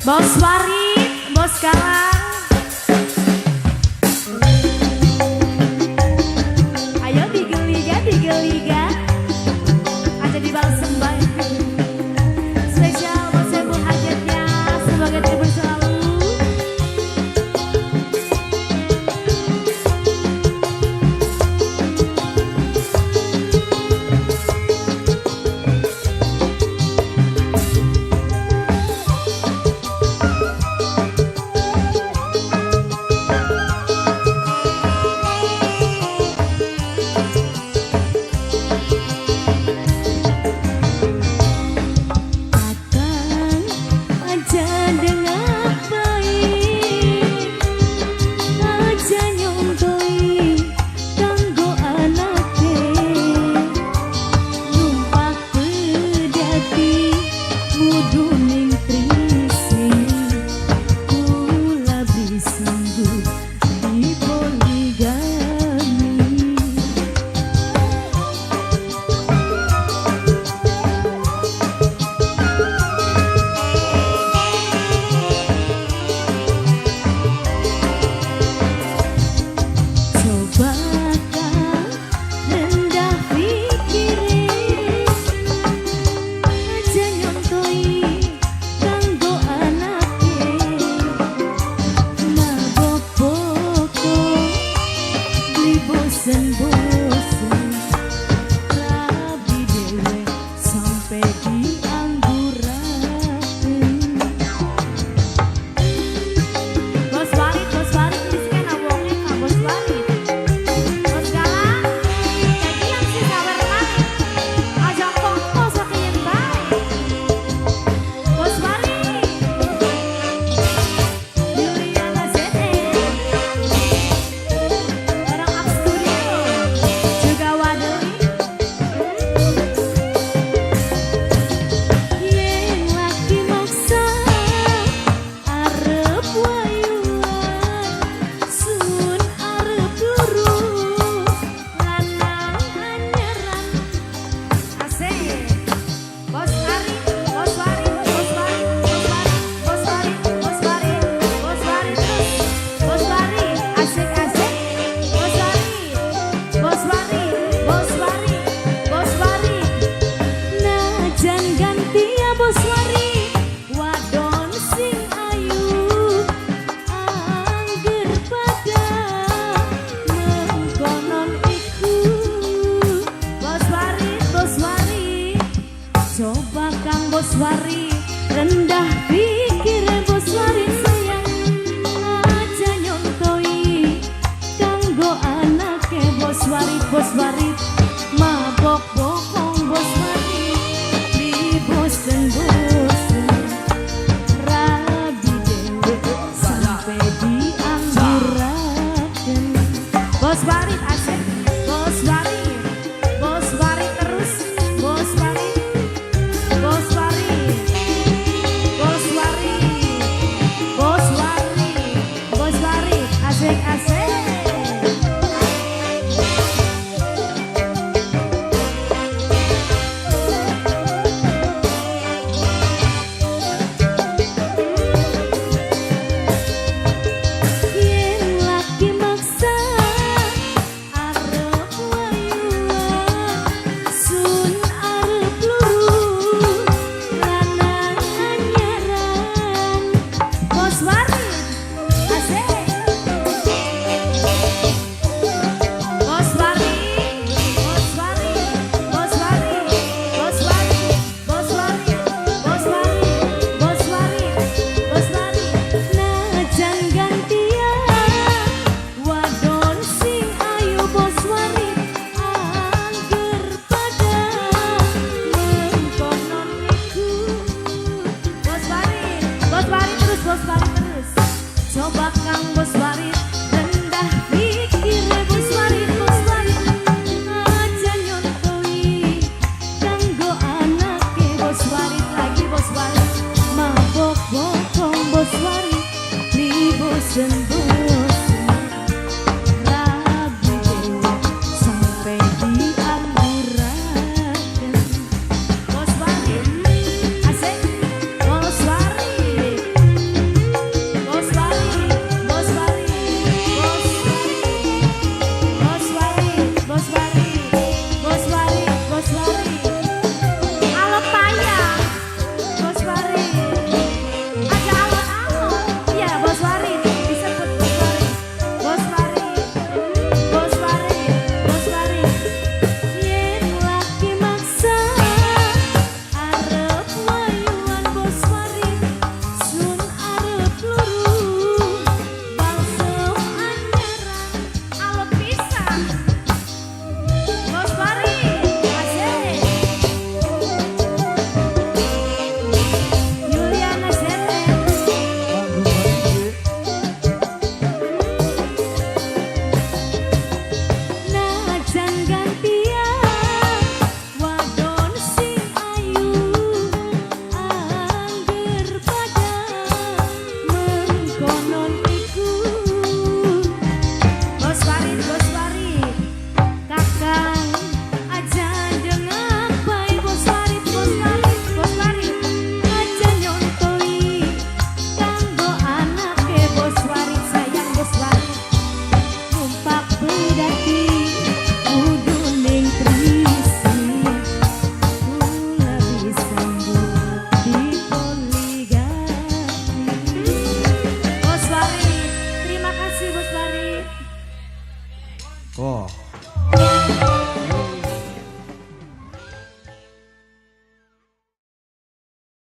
Bos Warid, Bos Galang. Ayo digeliga, digeliga. Aja dibalas sembah. Spesial buat Saiful Hajatnya, semoga terhibur selalu. Akang aja dengan baik, aja nyontoi kanggo anake, numpak pedati muduning trisi, kula beli sanggup dipoligami. Coba kang rendah pikire, aja nyontoi kanggo anake, mabok boko beli bosen-bosen, rabi dewe sampai diangguraken. Bos Warid, Bos Warid, bisikan awonge Kak Bos Warid. Bos Galang, kagian sih sawer maneh. Aja kongko sakiyen bae. Bos Warid, Juliana ZE, orang Up Studio, juga Wadeli. Yen laki maksa arep wayuan, sun arep luru lanang anyaran. Asik. Bos Ari, Bos Warid, Bos Warid, Bos Warid, Bos Warid, Bos Warid, Bos Warid terus. Bos Warid, asik asik. Bos Warid, Bos Warid, Bos Warid, Bos Warid. Najan ganti ya Bos Warid, wadon sing ayu angger pada mengkonon iku. Bos Warid, Bos Warid, coba kang Bos Warid, rendah pikir Bos Warid sayang, aja nyontoi kanggo anake. Bos Warid, Bos Warid, mabok bokong Bos Warid, li bosen-bosen, rabi dewe sampai diangguraken. Bos Warid asik, Bos Warid, Bos Warid terus, Bos Warid, Bos Warid, Bos Warid, Bos Warid, Bos Warid, asik asik. Yen laki maksa arep wayuan, sun arep luru lanang anyaran. Bos Warid asik. Bos Warid, Bos Warid, Bos Warid, Bos Warid, Bos Warid, Bos Warid, Bos Warid, Bos Warid. Najan gantian wadon sing ayu Bos Warid, angger pada mengkonon iku. Bos Warid, Bos Warid terus, Bos Warid terus. Coba kang Bos Warid, rendah pikir Bos Warid, Bos Warid, aja nyontoi kanggo anake. Bos Warid lagi Bos Warid, mabok bokong Bos Warid, li bosen.